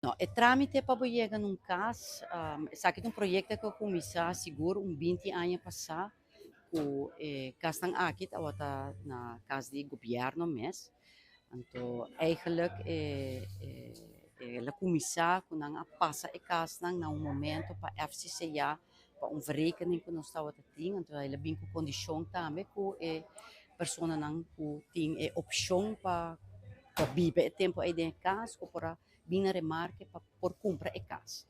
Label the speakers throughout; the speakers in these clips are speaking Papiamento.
Speaker 1: No, e trámite pa yega na un kas, esaki ta un proyekto ku a kuminsá sigur un 20 aña pasá, ku e kasnan aki tabata na kas di gobièrnu mes. Anto, eigenlijk, el a kuminsá ku nan a pasa e kasnan na un momento pa FCCA, pa un verrekening ku nos tabata tin. Anto, el a bin ku kondishon tambe ku e personanan ku tin e opshon pa biba e tempu ei den kas, ku por a bin na remarke pa por kumpra e kas.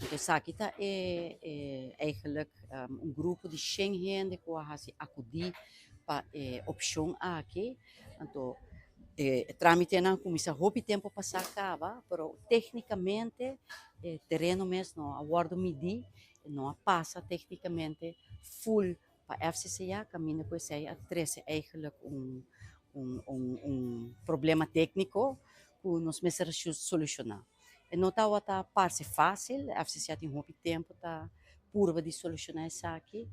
Speaker 1: Anto, esaki ta eigenlijk un grupo di 100 hende ku a hasi akudí pa e opshon aki. Anto, e trámitenan a kuminsá hopi tempu pasá kaba, pero téknikamente e tereno mes no a wòrdu midí, no a pasa téknikamente full pa FCCA, kaminda ku esei a trese eigenlijk un problema tékniko ku nos mester solushoná. E no tabata parse fásil, FCCA tin hopi tempu ta purba di solushoná esaki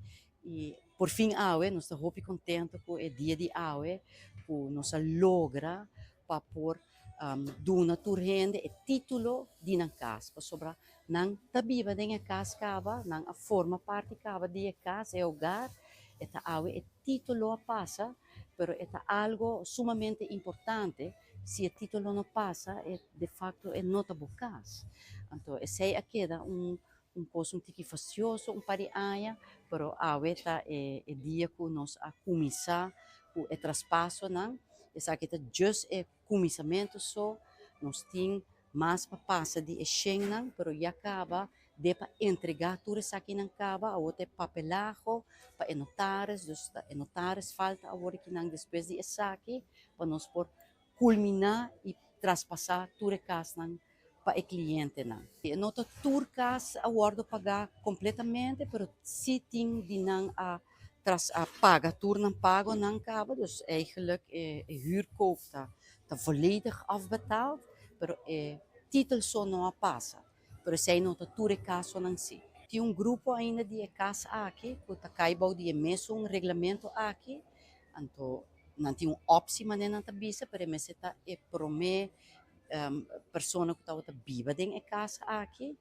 Speaker 1: i por fin awe nos ta hopi kontentu ku e dia di awe ku nos a logra pa por duna tur hende e título di nan kas, pasobra nan ta biba den e kas kaba, nan a forma parti kaba di e kas, e hogar, e ta awe e título a pasa, pero e ta algo sumamente importante. Si e título no pasa, de facto e no ta bo kas. Anto, esei a keda un kos un tiki fastioso un par di aña, pero awe ta e dia ku nos a kuminsá ku e traspasonan. Esaki ta just e kuminsamentu so, nos tin mas pa pasa di e 100nan, pero ya kaba de pa entregá tur esakinan kaba, awor ta e papelaho pa e notaris, dus e notaris falta awor akinan despues di esaki, pa nos por kulminá i traspasá tur e kasnan pa e klientenan. E no ta tur kas a wòrdu pagá kompletamente, pero si tin di nan a paga tur nan pagonan kaba, dus eigenlijk e huurkoop ta volledig afbetaald, pero e título so no a pasa. Pero esei no ta tur e kasonan si. Tin un grupo ainda di e kas aki, ku ta kai bou di e mesun reglamento aki, anto nan tin un optie manera nan ta bisa, pero e mester ta e promé persona ku tabata biba den e kas aki,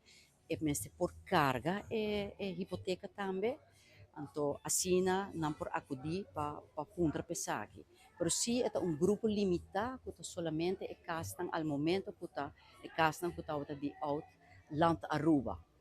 Speaker 1: e mester por karga e hipoteka tambe, anto asina nan por akudí pa puntra pa esaki. Pero si e ta un grupo limitá ku ta solamente e kasnan al momento ku ta e kasnan ku tabata di oud Land Aruba.